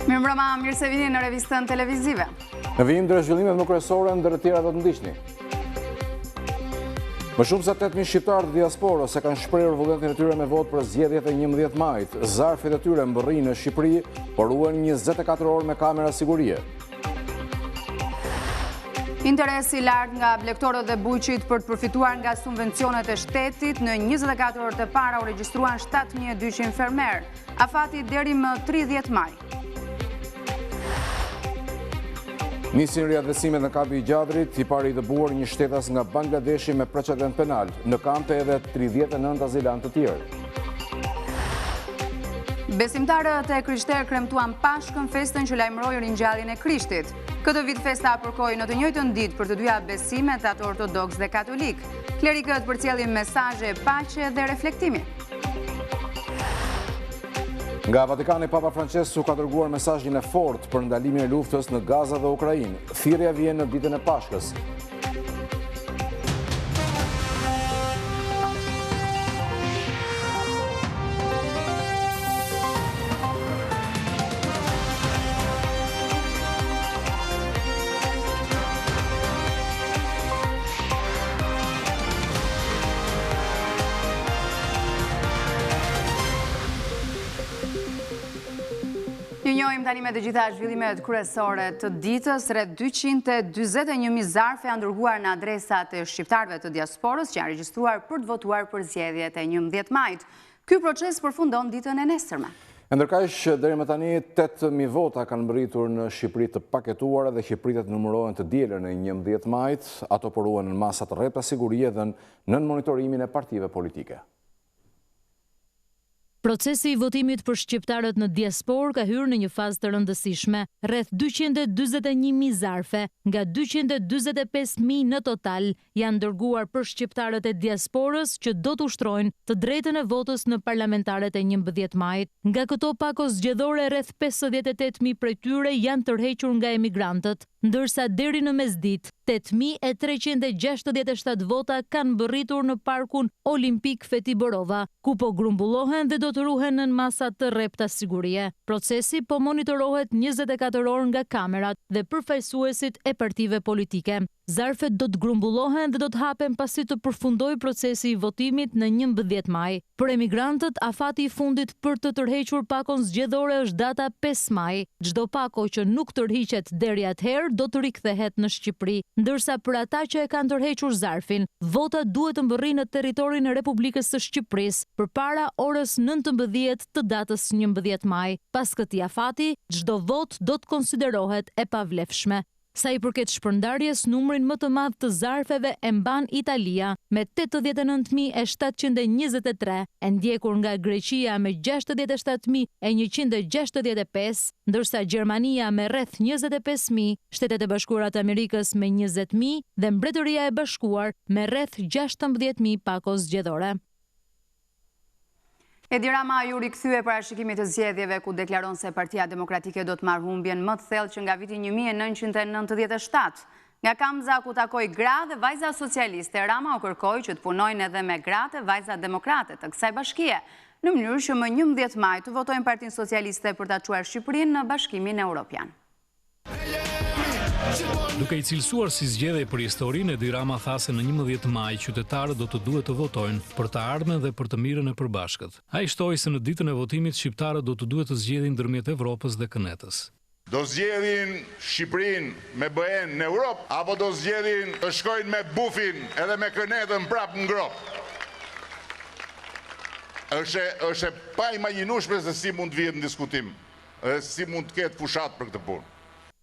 Mirëmbrëma, mirë se vini në revistën televizive. Në vijim ndër zhvillimet më kryesore ndër të tjera do të ndiqni. Më shumë se 8.000 shqiptarë të diasporës e kanë shprehur vullnetin e tyre me votë për zgjedhjet e 11 majit. Zarfet e tyre mbërrijnë në Shqipëri, por ruhen 24 orë me kamera sigurie. Interes i lartë nga blegtorët dhe bujqit për të përfituar nga subvencionet e shtetit në 24 orët e para u regjistruan 7200 fermerë. Afati deri më 30 maj. Nisin riatdhesimet në kampi i Gjadrit, i pari i dëbuar një shtetas nga Bangladeshi me precedent penal, në kampe edhe 39 azilantë të tjerë. Besimtarët e krishterë kremtuan Pashkën, festën që lajmëroi ringjalljen e Krishtit. Këtë vit festa përkoi në të njëjtën ditë për të dyja besimet, atë ortodoks dhe katolik. Klerikët përcjellin mesazhe paqe dhe reflektimi. Nga Vatikani Papa Françesku ka dërguar mesazhin e fortë për ndalimin e luftës në Gaza dhe Ukrainë. Thirrja vjen në ditën e Pashkës. Ju njohim tani me të gjitha zhvillimet kryesore të ditës, rreth 241.000 zarfe janë dërguar në adresat e shqiptarëve të diasporës që janë regjistruar për të votuar për zgjedhjet e 11 majit. Ky proces përfundon ditën e nesërme. E ndërkaq, deri më tani, 8.000 vota kanë mbërritur në Shqipëri të paketuara dhe që pritet të numërohen të dielën e 11 majit, ato po ruhen në masa të rrepta sigurie dhe nën monitorimin e partive politike. Procesi i votimit për shqiptarët në diasporë ka hyrë në një fazë të rëndësishme. Rreth 241.000 zarfe, nga 245.000 në total, janë dërguar për shqiptarët e diasporës që do të ushtrojnë të drejtën e votës në parlamentaret e 11 majit. Nga këto pako zgjedhore rreth 58.000 prej tyre janë tërhequr nga emigrantët, ndërsa deri në mesditë, 8.367 vota kanë mbërritur në parkun Olimpik Feti Borova, ku po grumbullohen dhe do të ruhen nën masa të rrepta sigurie. Procesi po monitorohet 24 orë nga kamerat dhe përfaqësuesit e partive politike. Zarfet do të grumbullohen dhe do të hapen pasi të përfundojë procesi i votimit në 11 maj. Për emigrantët, afati i fundit për të tërhequr pakon zgjedhore është data 5 maj. Çdo pako që nuk tërhiqet deri atëherë do të rikthehet në Shqipëri, ndërsa për ata që e kanë tërhequr zarfin, vota duhet të mbërrijë në territorin e Republikës së Shqipërisë përpara orës 19 të datës 11 maj. Pas këtij afati, çdo votë do të konsiderohet e pavlefshme. Sa i përket shpërndarjes, numrin më të madh të zarfeve e mban Italia me 89.723, e ndjekur nga Greqia me 67.165, ndërsa Gjermania me rreth 25.000, Shtetet e Bashkuara të Amerikës me 20.000 dhe Mbretëria e Bashkuar me rreth 16.000 pako zgjedhore. Edi Rama iu rikthye parashikimit të zgjedhjeve ku deklaron se Partia Demokratike do të marrë humbjen më të thellë që nga viti 1997. Nga Kamza ku takoi gra dhe vajza socialiste, Rama u kërkoi që të punojnë edhe me gratë e vajza demokrate të kësaj bashkie, në mënyrë që më 11 maj të votojnë Partinë Socialiste për ta çuar Shqipërinë në Bashkimin Europian. Duke i cilësuar si zgjedhje për historinë, Edi Rama tha se në 11 maj qytetarët do të duhet të votojnë për të ardhmen dhe për të mirën e përbashkët. Ai shtoi se në ditën e votimit shqiptarët do të duhet të zgjedhin ndërmjet Evropës dhe kënetës. Do zgjedhin Shqipërinë me BE-në në Europë apo do zgjedhin të shkojnë me bufin edhe me kënetën prapë në gropë? Është është e paimagjinueshme se si mund të vihet në diskutim dhe si mund të ketë fushatë për këtë punë.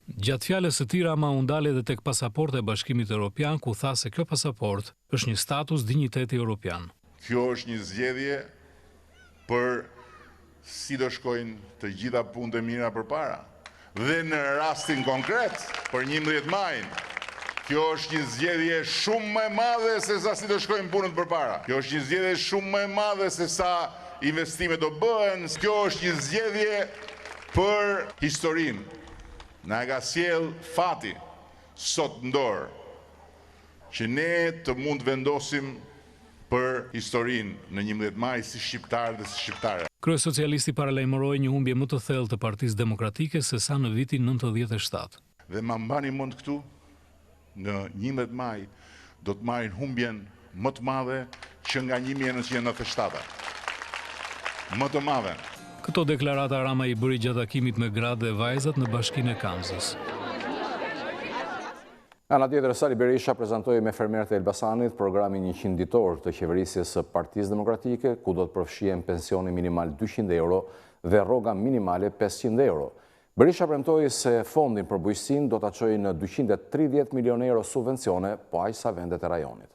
Gjatë fjalës së tij Rama u ndal edhe tek pasaporta e Bashkimit Europian ku tha se kjo pasaportë është një status dinjiteti europian. Kjo është një zgjedhje për si do shkojnë të gjitha punët e mira përpara. Dhe në rastin konkret për 11 majin, kjo është një zgjedhje shumë më e madhe se sa si do shkojnë punët përpara. Kjo është një zgjedhje shumë më e madhe se sa investimet do bëhen. Kjo është një zgjedhje për historinë. Na e ka sjellë fati sot në dorë që ne të mund të vendosim. Për historinë në 11 maj si shqiptarë dhe si shqiptare. Kryesocialisti paralajmëroi një humbje më të thellë të Partisë Demokratike se sa në vitin 97. Dhe ma mbani mend këtu, në 11 maj do të marrin humbjen më të madhe që nga 1997-a. Më të madhe. Këto deklarata Rama i bëri gjatë takimit me gratë dhe vajzat në bashkinë e Kamzës. Nga ana tjetër, Sali Berisha prezantoi me fermerët e Elbasanit programin 100 ditor të qeverisjes së Partisë Demokratike, ku do të përfshihen pensioni minimal 200 euro dhe rroga minimale 500 euro. Berisha premtoi se fondin për bujqësinë do ta çojë në 230 milionë euro subvencione, po aq sa vendet e rajonit.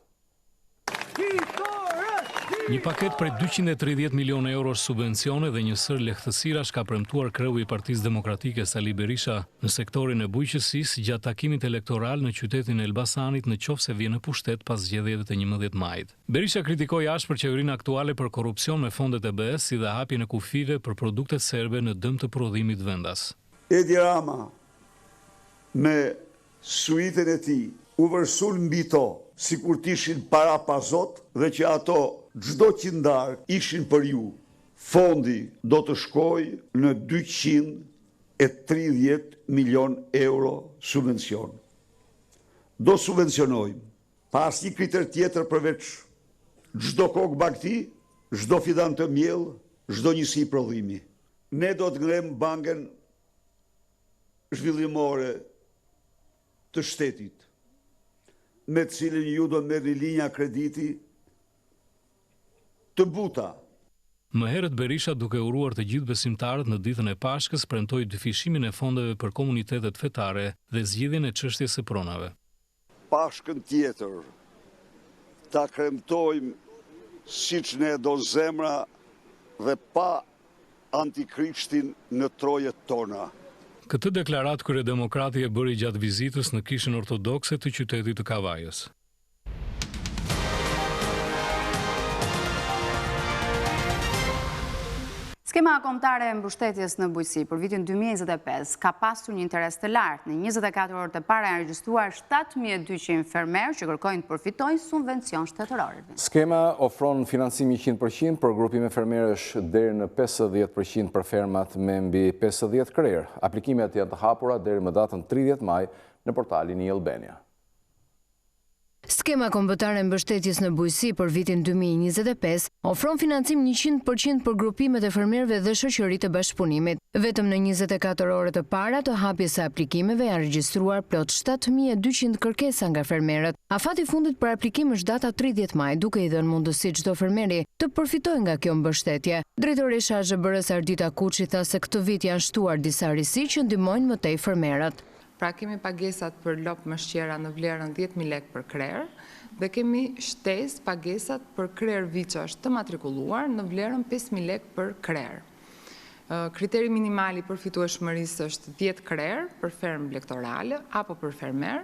Një paketë prej 230 milionë eurosh subvencione dhe një sërë lehtësirash ka premtuar kreu i Partisë Demokratike Sali Berisha në sektorin e bujqësisë gjatë takimit elektoral në qytetin e Elbasanit në qoftë se vjen në pushtet pas zgjedhjeve të 11 majit. Berisha kritikoi ashpër qeverinë aktuale për korrupsion me fondet e BE-së si dhe hapjen e kufijve për produktet serbe në dëm të prodhimit vendas. Edi Rama me Suitën e tij u vërsul mbi to sikur t'ishin para pa zot dhe që ato çdo qindarkë ishin për ju. Fondi do të shkojë në 230 milionë euro subvencion. Do subvencionojmë pa asnjë kriter tjetër përveç çdo kokë bagëti, çdo fidan të mbjellë, çdo njësi prodhimi. Ne do të ngremë bankën zhvillimore të shtetit, me të cilin ju do merrni linja krediti të buta. Më herët Berisha duke uruar të gjithë besimtarët në ditën e Pashkës premtoi dyfishimin e fondeve për komunitetet fetare dhe zgjidhjen e çështjes së pronave. Pashkën tjetër ta kremtojmë siç ne do zemra dhe pa antikrishtin në trojet tona. Këtë deklaratë kryedemokrati e bëri gjatë vizitës në Kishën Ortodokse të qytetit të Kavajës. Skema kombëtare e mbështetjes në bujqësi për vitin 2025 ka pasur një interes të lartë. Në 24 orët e para janë regjistruar 7200 fermerë që kërkojnë të përfitojnë subvencion shtetëror. Skema ofron financim 100% për grupime fermerësh deri në 50% për fermat me mbi 50 krerë. Aplikimet janë të hapura deri më datën 30 maj në portalin e-Albania. Skema Kombëtare e Mbështetjes në Bujqësi për vitin 2025 ofron financim 100% për grupimet e fermerëve dhe shoqëritë e bashkëpunimit. Vetëm në 24 orët e para të hapjes së aplikimeve janë regjistruar plot 7200 kërkesa nga fermerët. Afati i fundit për aplikim është data 30 maj, duke i dhënë mundësi çdo fermeri të përfitojë nga kjo mbështetje. Drejtoresha e AZHBR-së Ardita Kuçi tha se këtë vit janë shtuar disa risi që ndihmojnë më tej fermerët. Pra kemi pagesat për lopë mëshqerra në vlerën 10.000 lekë për krerë dhe kemi shtesë pagesat për krerë viçash të matrikulluar në vlerën 5.000 lekë për krerë. Kriteri minimal i përfitueshmërisë është 10 krerë për fermë blegtorale apo për fermer,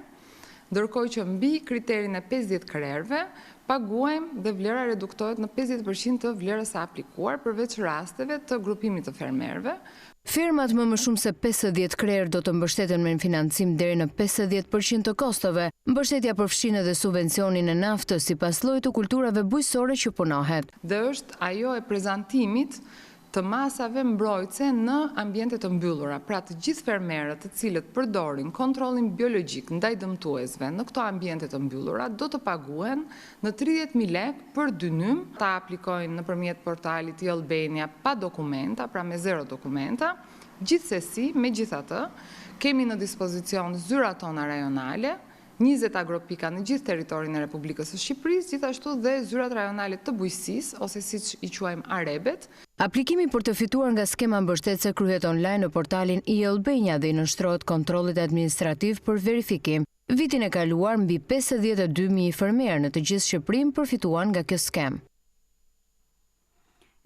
ndërkohë që mbi kriterin e 50 krerëve paguajmë dhe vlera reduktohet në 50% të vlerës së aplikuar përveç rasteve të grupimit të fermerëve, Fermat me më shumë se 50 krerë do të mbështeten me financim deri në 50% të kostove. Mbështetja përfshin edhe subvencionin e naftës sipas llojit të kulturave bujqësore që punohet. Dhe është ajo e prezantimit të masave mbrojtëse në ambiente të mbyllura. Pra të gjithë fermerët të cilët përdorin kontrollin biologjik ndaj dëmtuesve në këto ambiente të mbyllura do të paguhen në 30.000 lekë për dynym, ta aplikojnë nëpërmjet portalit e-Albania pa dokumenta, pra me zero dokumenta. Gjithsesi, megjithatë, kemi në dispozicion zyrat tona rajonale, 20 agropika në gjithë territorin e Republikës së Shqipërisë, gjithashtu dhe zyrat rajonale të bujqësisë, ose siç i quajmë arebet. Aplikimi për të fituar nga skema mbështetëse kryhet online në portalin e-Albania dhe i nënshtrohet kontrollit administrativ për verifikim. Vitin e kaluar, mbi 52.000 fermerë në të gjithë Shqipërinë përfituan nga kjo skemë.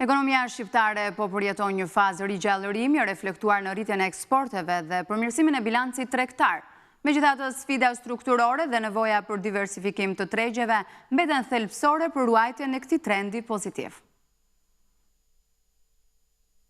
Ekonomia shqiptare po përjeton një fazë rigjallërimi reflektuar në rritjen e eksporteve dhe përmirësimin e bilancit tregtar. Megjithatë, sfida strukturore dhe nevoja për diversifikim të tregjeve mbeten thelbësore për ruajtjen e këtij trendi pozitiv.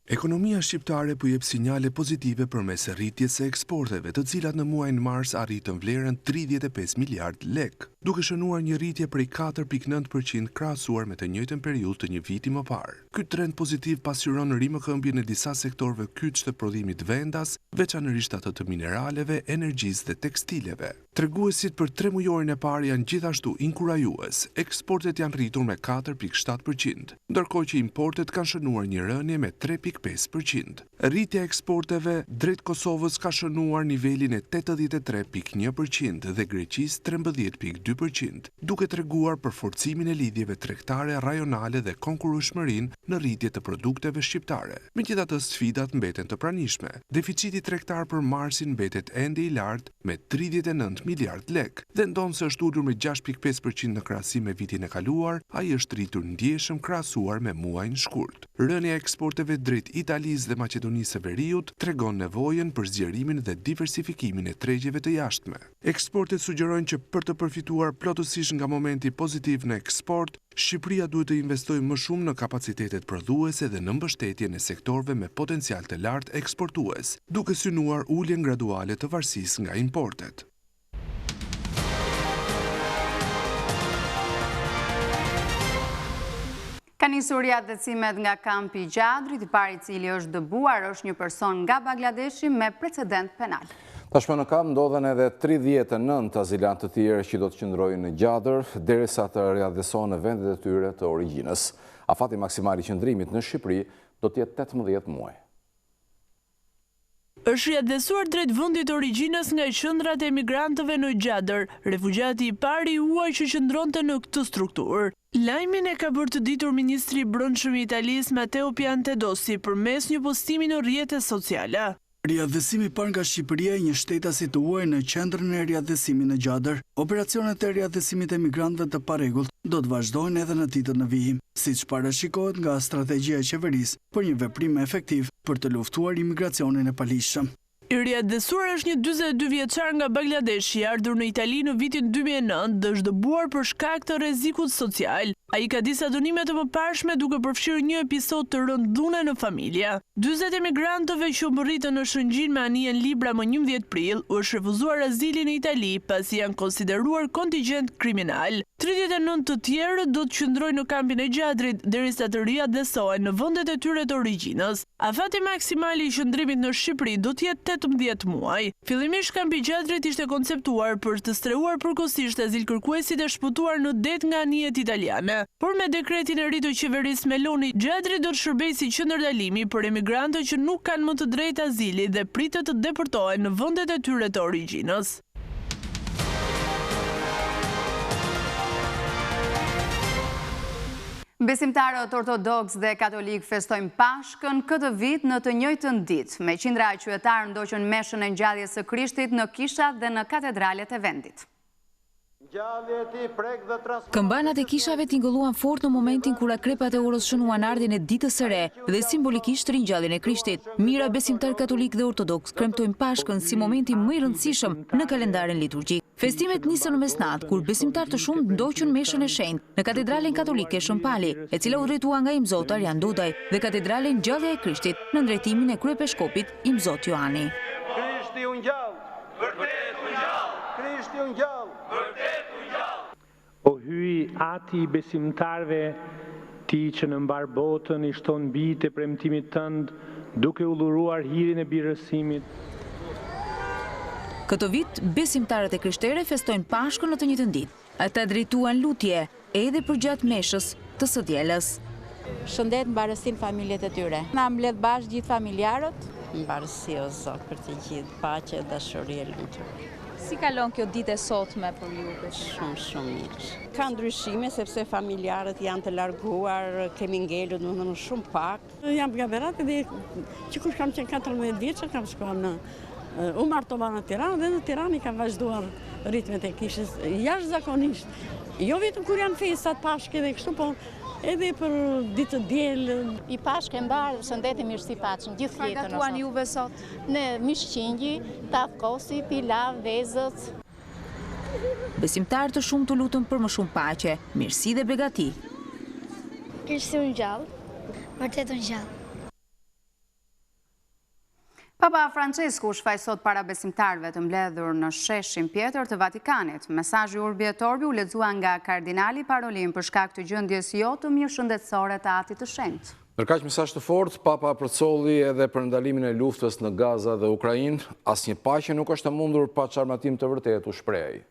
Ekonomia shqiptare po jep sinjale pozitive përmes rritjes së eksporteve, të cilat në muajin mars arritën vlerën 35 miliardë lekë, duke shënuar një rritje prej 4.9% krahasuar me të njëjtën periudhë të një viti më parë. Ky trend pozitiv pasqyron rimëkëmbjen e disa sektorëve kyç të prodhimit vendas, veçanërisht atë të mineraleve, energjisë dhe tekstileve. Treguesit për tremujorin e parë janë gjithashtu inkurajues, eksportet janë rritur me 4.7%, ndërkohë që importet kanë shënuar një rënie me 3.5%. Rritja e eksporteve drejt Kosovës ka shënuar nivelin e 83.1% dhe Greqisë 13.2%, duke treguar për forcimin e lidhjeve tregtare rajonale dhe konkurrueshmërinë në rritje të produkteve shqiptare. Megjithatë, sfidat mbeten të pranishme. Deficiti tregtar për marsin mbetet ende i lartë me 39 miliard lek, dhe ndonëse është ulur me 6.5% në krahasim me vitin e kaluar, ai është rritur ndjeshëm krahasuar me muajin shkurt. Rënia e eksporteve drejt Italisë dhe Maqedonisë së Veriut tregon nevojën për zgjerimin dhe diversifikimin e tregjeve të jashtme. Ekspertët sugjerojnë që për të përfituar plotësisht nga momenti pozitiv në eksport, Shqipëria duhet të investojë më shumë në kapacitetet prodhuese dhe në mbështetjen e sektorëve me potencial të lartë eksportues, duke synuar uljen graduale të varësisë nga importet. Ka nisur riatdhesimet nga kampi i Gjadrit, i pari i cili është dëbuar është një person nga Bangladeshi me precedent penal. Tashmë në kamp ndodhen edhe 39 azilantë të tjerë që do të qëndrojnë në Gjadër, derisa të riatdhesohen në vendet e tyre të origjinës. Afati maksimal i qëndrimit në Shqipëri do të jetë 18 muaj. Është riatdhesuar drejt vendit të origjinës nga qendrat e emigrantëve në Gjadër, refugjati i parë i huaj që qëndronte në këtë strukturë. Lajmin e ka bërë të ditur ministri i Brendshëm i Italisë Matteo Piantedosi përmes një postimi në rrjete sociale. Riatdhesimi i parë nga Shqipëria i një shtetasi të huaj në qendrën e riatdhesimit në Gjadër. Operacionet e riatdhesimit të emigrantëve të parregullt do të vazhdojnë edhe në ditët në vijim, siç parashikohet nga strategjia e qeverisë për një veprim efektiv për të luftuar imigracionin e paligjshëm. I riatdhesuar është një 42 vjeçar nga Bangladeshi i ardhur në Itali në vitin 2009 dhe është dëbuar për shkak të rrezikut social. Ai ka disa dënime të mëparshme duke përfshirë një episod të rëndë dhune në familje. 40 emigrantëve që mbërritën në Shëngjin me anijen Libra më 11 prill, u është refuzuar azili në Itali, pasi janë konsideruar kontingjent kriminal. 39 të tjerë do të qëndrojnë në kampin e Gjadrit derisa të riatdhesohen në vendet e tyre të origjinës. Afati maksimal i qëndrimit në Shqipëri do të jetë 18 muaj. Fillimisht kampi i Gjadrit ishte konceptuar për të strehuar përkohësisht azilkërkuesit e shpëtuar në det nga anijet italiane. Por me dekretin e ri të qeverisë Meloni, Gjadri do të shërbejë si qendër ndalimi për emigrantët që nuk kanë më të drejtë azili dhe pritet të deportohen në vendet e tyre të origjinës. Besimtarët ortodoks dhe katolik festojnë Pashkën këtë vit në të njëjtën ditë. Me qindra qytetarë ndoqën meshën e ngjalljes së Krishtit në kishat dhe në katedralet e vendit. Këmbanat e kishave tingëlluan fort në momentin kur akrepat e orës shënuan ardhjen e ditës së re dhe simbolikisht ringjalljen e Krishtit. Mijëra besimtarë katolikë dhe ortodoks kremtojnë Pashkën si momenti më i rëndësishëm në kalendarin liturgjik. Festimet nisën në mesnatë, kur besimtarë të shumtë ndoqën meshën e shenjtë në Katedralen Katolike Shën Pali, e cila u drejtua nga Imzot Arjan Dudaj, dhe Katedralen Ngjallja e Krishtit, nën drejtimin e kryepeshkopit Imzot Joani. Krishti u ngjall! Vërtet u ngjall! Krishti u ngjall! Vërtet u ngjall! O Hyj, Ati i besimtarëve, Ti që në mbarë botën i shton bijtë e premtimit tënd, duke u dhuruar hirin e birësimit. Këtë vit, besimtarët e krishterë festojnë Pashkën në të njëjtën ditë. Ata drejtuan lutje edhe përgjatë meshës të së dielës. Shëndet mbarësi në familjet e tyre. Na mbledh bashkë gjithë familjarët. Mbarësi o Zot për të gjithë, paqe, dashuri e lumturi. Si kalon kjo ditë e sotme për ju? Shumë, shumë mirë. Ka ndryshime sepse familjarët janë të larguar, kemi ngelur domethënë shumë pak. Jam nga Berati dhe që kur kam qenë 14 vjeçe kam shkuar në u martova në Tiranë dhe në Tiranë i kam vazhduar ritmet e kishës jashtëzakonisht. Jo vetëm kur janë festat Pashke dhe kështu, po edhe për ditë të diel. I Pashkë e mbarë, shëndet e mirësi paçim, gjithë jetën. Çfarë gatuani juve sot? Ne mish qingji, tavë kosi, pilav, vezët. Besimtarë të shumtë u lutën për më shumë paqe, mirësi dhe begati. Krishti u ngjall, vërtet u ngjall. Papa Françesku u shfaq sot para besimtarëve të mbledhur në sheshin Pjetër të Vatikanit. Mesazhi Urbi et Orbi u lexua nga kardinali Parolin për shkak të gjendjes jo të mirë shëndetësore të Atit të Shenjtë. Ndërkaq mesazh të fortë, Papa përcolli edhe për ndalimin e luftës në Gaza dhe Ukrainë, asnjë paqe nuk është e mundur pa çarmatim të vërtetë, u shpreh ai.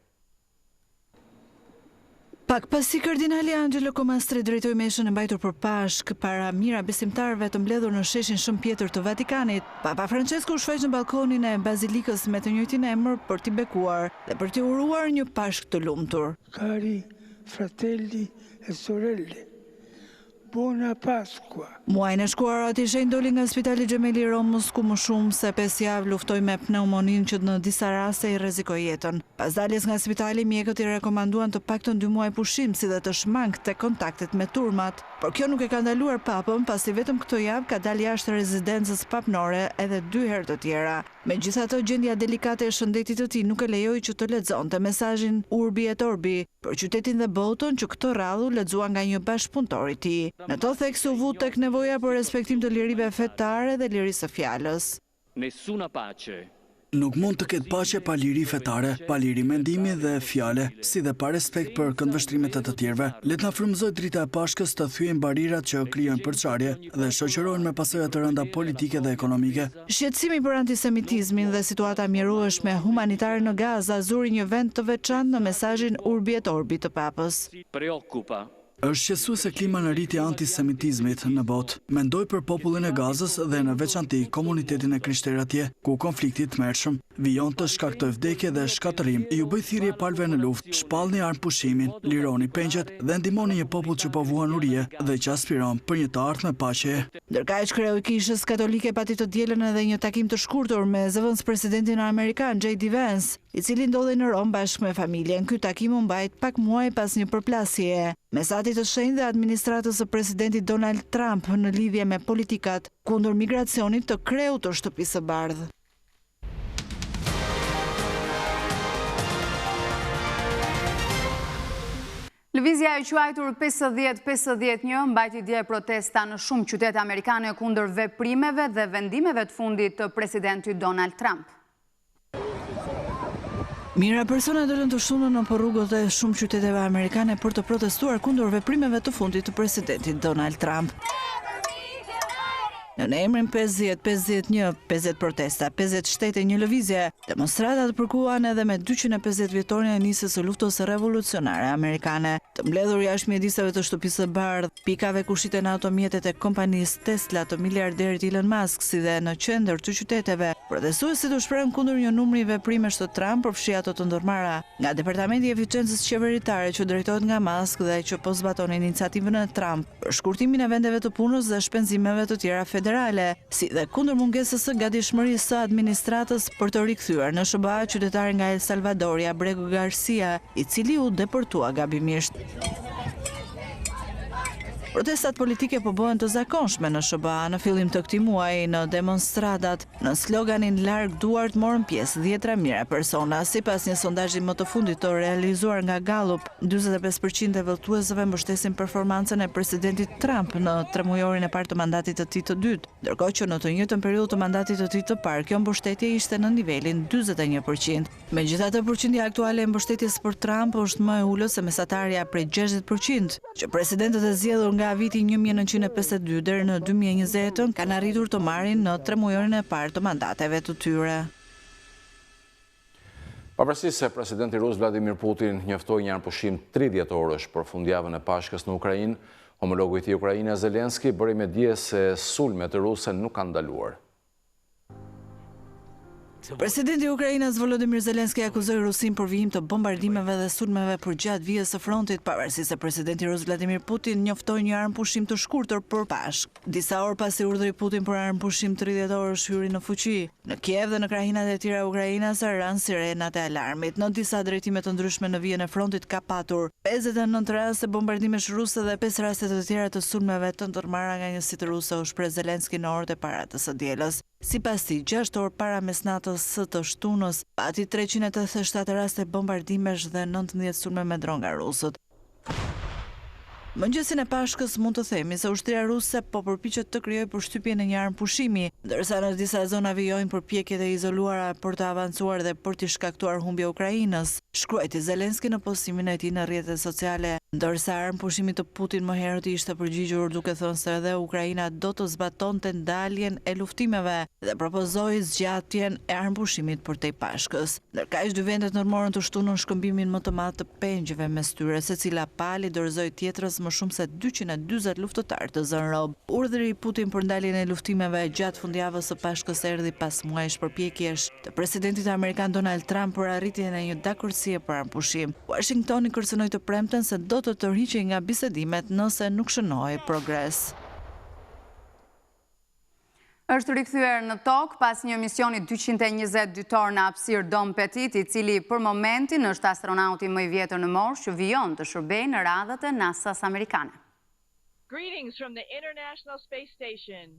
Pak pasi kardinali Angelo Comastri drejtoi meshën e mbajtur për Pashkë para mijëra besimtarëve të mbledhur në sheshin Shën Pjetër të Vatikanit, Papa Françesku u shfaq në ballkonin e bazilikës me të njëjtin emër për t'i bekuar dhe për t'i uruar një Pashkë të lumtur. Cari fratelli e sorelle, Buona Pasqua! Muajin e shkuar Ati i Shenjtë doli nga spitali Gemelli i Romës ku më shumë se pesë javë luftoi me pneumoninë që në disa raste i rrezikoi jetën. Pas daljes nga spitali, mjekët i rekomanduan të paktën dy muaj pushim si dhe të shmangte kontaktet me turmat. Por kjo nuk e ka ndaluar Papën, pasi vetëm këtë javë ka dalë jashtë rezidencës papnore edhe dy herë të tjera. Megjithatë, gjendja delikate e shëndetit të tij nuk e lejoi që të lexonte mesazhin Urbi et Orbi për qytetin dhe botën që këtë radhë u lexua nga një bashkëpunëtor i tij. Në të theksi u vu tek nevoja për respektim të lirive fetare dhe lirisë së fjalës. Nessuna pace. Nuk mund të ketë paqe pa liri fetare, pa liri mendimi dhe fjale, si dhe pa respekt për këndvështrimet e të tjerëve. Le të na frymëzojë drita e Pashkës të thyejmë barrierat që krijojnë përçarje dhe shoqërohen me pasoja të rënda politike dhe ekonomike. Shqetësimi për antisemitizmin dhe situata e mjerueshme humanitare në Gaza zuri një vend të veçantë në mesazhin Urbi et Orbi të Papës. Preoccupa. Është shqetësuese klima në rritje e antisemitizmit në botë. Mendoj për popullin e Gazës dhe në veçanti komunitetin e krishterë atje, ku konflikti i tmerrshëm vijon të shkaktojë vdekje dhe shkatërrim. Iu bëj thirrje palëve në luftë, shpallni armëpushimin, lironi pengjet dhe ndihmoni një popull që po vuan urie dhe që aspiron për një të ardhme paqeje. Ndërkaq, kreu i Kishës Katolike pati të dielën edhe një takim të shkurtër me zëvendëspresidentin amerikan, JD Vance, i cili ndodhej në Romë bashkë me familjen. Ky takim u mbajt pak muaj pas një përplasjeje mes Atit të Shenjtë dhe administratës së presidentit Donald Trump në lidhje me politikat kundër migracionit të kreut të Shtëpisë së Bardhë. Lëvizja e quajtur 50-51 mbajti dje protesta në shumë qytete amerikane kundër veprimeve dhe vendimeve të fundit të presidentit Donald Trump. Mijëra persona dolën të shtunën nëpër rrugët e shumë qyteteve amerikane për të protestuar kundër veprimeve të fundit të presidentit Donald Trump. Nën emrin 50, 51, 50 protesta, 50 shtete një lëvizje, demonstratat përkuan edhe me 250 vjetorin e nisjes së luftës revolucionare amerikane. Të mbledhur jashtë mjediseve të Shtëpisë së Bardhë, pikave ku shiten automjetet e kompanisë Tesla të miliarderit Elon Musk si dhe në qendër të qyteteve, protestuesit u shprehën kundër një numri veprimesh të Trump, përfshi ato të ndërmarra nga Departamenti i Eficencës Qeveritare që drejtohet nga Musk dhe që po zbaton iniciativën e Trump për shkurtimin e vendeve të punës dhe shpenzimeve të tjera federale, si dhe kundër mungesës së gatishmërisë së administratës për të rikthyer në SHBA qytetarin nga El Salvadori, Abrego Garcia, i cili u deportua gabimisht. Protestat politike po bëhen të zakonshme në SHBA në fillim të këtij muaji në demonstratat Nën sloganin Larg duart morën pjesë dhjetëra mijëra persona. Sipas një sondazhi më të fundit të realizuar nga Gallup, 45 për qind e votuesve mbështesin performancën e presidentit Trump në tremujorin e parë të mandatit të tij të dytë, ndërkohë që në të njëjtën periudhë të mandatit të tij të parë kjo mbështetje ishte në nivelin 41 për qind. Megjithatë, përqindja aktuale e mbështetjes për Trump është më e ulët se mesatarja prej 60 për qind, që presidentët e zgjedhur nga viti 1952 deri në 2020 kanë arritur të marrin në tremujorin e parë të mandateve të tyre. Pavarësisht se presidenti rus Vladimir Putin njoftoi një armëpushim 30 orësh për fundjavën e Pashkës në Ukrainë, homologu i tij ukrainas Zelenski bëri me dije se sulmet ruse nuk kanë ndaluar. Presidenti ukrainas Volodymyr Zelensky akuzoi Rusinë për vijim të bombardimeve dhe sulmeve përgjatë vijës së frontit, pavarësisht se presidenti rus Vladimir Putin njoftoi një armëpushim të shkurtër për Pashkë. Disa orë pasi urdhri i Putin për armëpushim 30 orësh hyri në fuqi, në Kiev dhe në krahinat e tjera ukrainase ranë sirenat e alarmit. Në disa drejtime të ndryshme në vijën e frontit ka patur 59 raste bombardimesh ruse dhe 5 raste të tjera të sulmeve të ndërmarra nga njësitë ruse, u shpreh Zelensky në orët e para të së dielës. Sipas tij, gjashtë orë para mesnatës së të shtunës, pati 387 raste bombardimesh dhe 19 sulme me dron nga rusët. Mëngjesin e Pashkës mund të themi se ushtria ruse po përpiqet të krijojë përshtypjen e një armëpushimi, ndërsa në disa zona vijojnë përpjekjet e izoluara për të avancuar dhe për t'i shkaktuar humbje Ukrainës, shkruajti Zelensky në postimin e tij në rrjetet sociale, ndërsa armëpushimit të Putin më herët i ishte përgjigjur duke thënë se edhe Ukraina do të zbatonte ndaljen e luftimeve dhe propozoi zgjatjen e armëpushimit përtej Pashkës. Ndërkaq, dy vendet ndërmorën të shtunën shkëmbimin më të madh të pengjeve mes tyre, secila palë i dorëzoi tjetrës më shumë se 240 luftëtarë të zënë rob. Urdhri i Putin për ndaljen e luftimeve gjatë fundjavës së Pashkës erdhi pas muajsh përpjekjesh të presidentit amerikan Donald Trump për arritjen e një dakordësie për armëpushim. Uashingtoni kërcënoi të premten se do të tërhiqej nga bisedimet nëse nuk shënohej progres. Është rikthyer në tokë pas një misioni 220 ditor në hapësirë Don Petit, i cili për momentin është astronauti më i vjetër në moshë që vijon të shërbejë në radhët e NASA-s amerikane.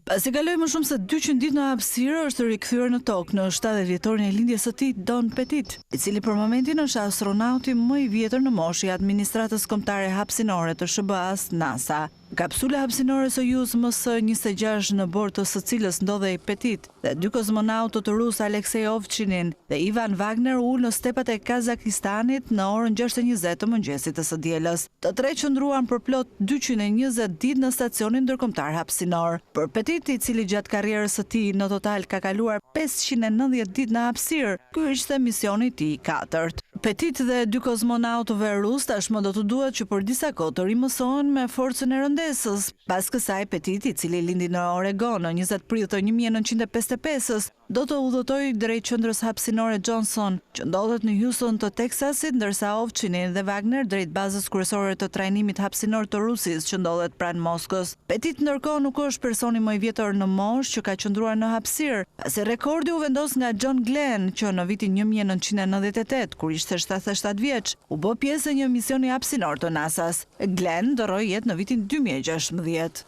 Pasi kaloi më shumë se 200 ditë në hapësirë, është rikthyer në tokë në 70 vjetorin e lindjes së tij, Don Petit, i cili për momentin është astronauti më i vjetër në moshë i Administratës Kombëtare Hapësinore të SHBA-s, NASA. Kapsula hapësinore Sojuz MS 26 në bord të së cilës ndodhej Petit dhe dy kozmonautët rusë Alexei Ovchinin dhe Ivan Vagner u ul në stepat e Kazakistanit në orën 6:20 të mëngjesit të së dielës. Të tre qëndruan për plot 220 ditë në stacionin ndërkombëtar hapësinor. Për Petit, i cili gjatë karrierës së tij në total ka kaluar 590 ditë në hapësirë, ky ishte misioni i tij i katërt. Petit dhe dy kozmonautëve rusë tashmë do të duhet që për disa kohë të rimësohen me forcën e rëndesës. Pas kësaj, Petit, i cili lindi në Oregon në 20 prill të 1955-ës, do të udhëtojë drejt qendrës hapësinore Johnson, që ndodhet në Houston të Texasit, ndërsa Ovchinin dhe Wagner drejt bazës kryesore të trajnimit hapësinor të Rusisë, që ndodhet pranë Moskës. Petit ndërkohë nuk është personi më i vjetër në moshë që ka qëndruar në hapësirë, pasi rekordi u vendos nga John Glenn, që në vitin 1998, kur ishte 77 vjeç, u bë pjesë e një misioni hapësinor të NASA-s. Glenn ndërroi jetë në vitin 2016.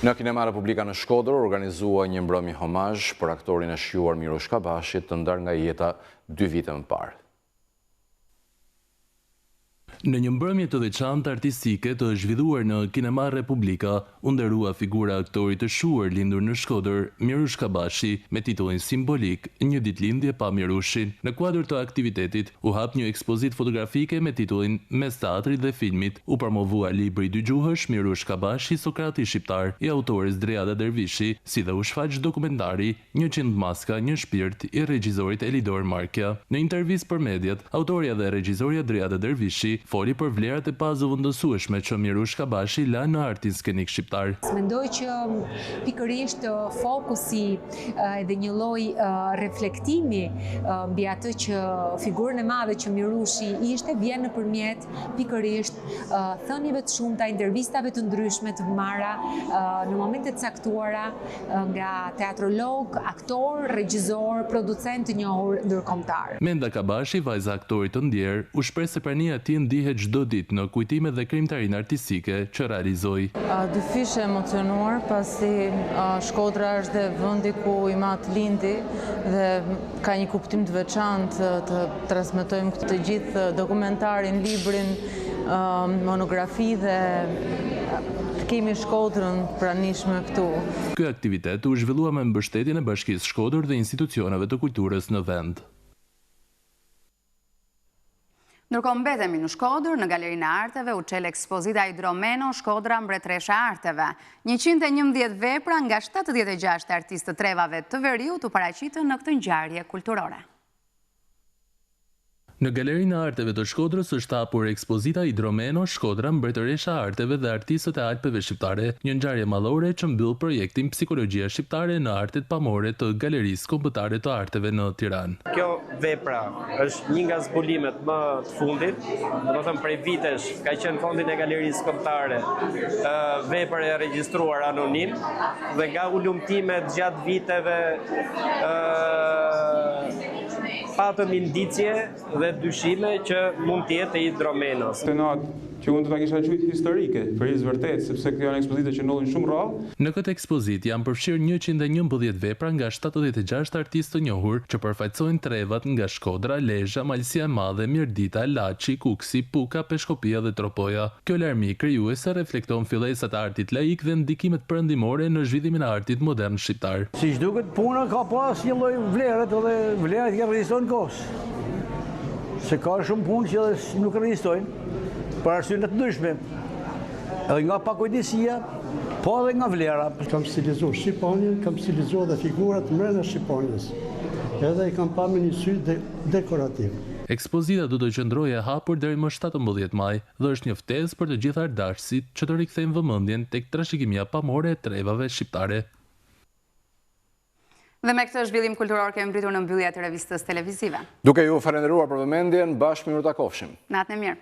Në Kinema Republika në Shkodër organizua një mbrëmje homazh për aktorin e shquar Mirush Kabashi të ndarë nga jeta dy vite më parë. Në një mbrëmje të veçantë artistike të zhvilluar në Kinema Republika, u nderua figura e aktorit të shquar lindur në Shkodër, Mirush Kabashi, me titullin simbolik Një ditëlindje pa Mirushin. Në kuadër të aktivitetit, u hap një ekspozitë fotografike me titullin Mes teatrit dhe filmit, u promovua libri dygjuhësh Mirush Kabashi, Sokrati shqiptar, i autores Driada Dervishi, si dhe u shfaq dokumentari 100 maska, një shpirt, i regjisorit Elidor Markja. Në intervistë për mediat, autorja dhe regjizorja Driada Dervishi foli për vlerat e pazëvendësueshme që Mirush Kabashi la në artin skenik shqiptar. Mendoj që pikërisht fokusi edhe një lloj reflektimi mbi atë që figurën e madhe që Mirushi ishte vjen nëpërmjet pikërisht thënieve të shumta, intervistave të ndryshme të marra në momente të caktuara nga teatrologë, aktorë, regjizorë, producentë të njohur ndërkombëtar. Menda Kabashi, vajza e aktorit të ndjerë, u shpreh se prania e tij ndihet çdo ditë në kujtimet dhe krijimtarinë artistike që realizoi. Dyfish e emocionuar pasi Shkodra është dhe vendi ku im atë lindi dhe ka një kuptim të veçantë të transmetojmë këtë të gjithë dokumentarin, librin, monografi dhe të kemi Shkodrën pranishme këtu. Ky aktivitet u zhvillua me mbështetjen e Bashkisë Shkodër dhe institucioneve të kulturës në vend. Ndërkohë mbetemi në Shkodër, në Galerinë e Arteve, u çel ekspozita Idromeno, Shkodra, Mbretëresha e Arteve. 111 vepra nga 76 artistë të trevave të veriut u paraqitën në këtë ngjarje kulturore. Në Galerinë e Arteve të Shkodrës është hapur ekspozita Idromeno, Shkodra, Mbretëresha e Arteve dhe Artistët e Alpeve Shqiptare, një ngjarje madhore që mbyll projektin Psikologjia Shqiptare në Artet Pamore të Galerisë Kombëtare të Arteve në Tiranë. Kjo vepra është një nga zbulimet më të fundit, domethënë prej vitesh ka qenë në fondin e Galerisë Kombëtare, vepër e regjistruar anonim dhe nga hulumtimet gjatë viteve patëm indicie dhe dyshime që mund të jetë e Idromenos. Synohet Që unë do ta kisha quajtur historike, për hir të vërtetë, sepse këto janë ekspozita që ndodhin shumë rrallë. Në këtë ekspozitë janë përfshirë 111 vepra nga 76 artistë të njohur që përfaqësojnë trevat nga Shkodra, Lezha, Malësia e Madhe, Mirdita, Laçi, Kukësi, Puka, Peshkopia dhe Tropoja. Kjo larmi krijuese reflekton fillesat e artit laik dhe ndikimet perëndimore në zhvillimin e artit modern shqiptar. Siç duket puna ka pas një lloj vlere edhe vlerat i rezistojnë kohës. Se ka shumë punë që edhe nuk rezistojnë, për arsye të ndryshme. Edhe nga pakujdesia, po edhe nga vlera. Kam stilizu shqiponjën, kam stilizu edhe figurat mrena shqiponjës. Edhe i kam pa me një sy dekorativ. Ekspozita do të qëndrojë e hapur deri më 17 maj dhe është një ftesë për të gjithë artdashësit që të rikthejnë vëmendjen tek trashëgimia pamore e trevave shqiptare. Dhe me këtë zhvillim kulturor kemi mbërritur në mbyllje të revistës televizive. Duke ju falenderuar për vëmendjen, bashkë mirutakofshim. Natën e mirë.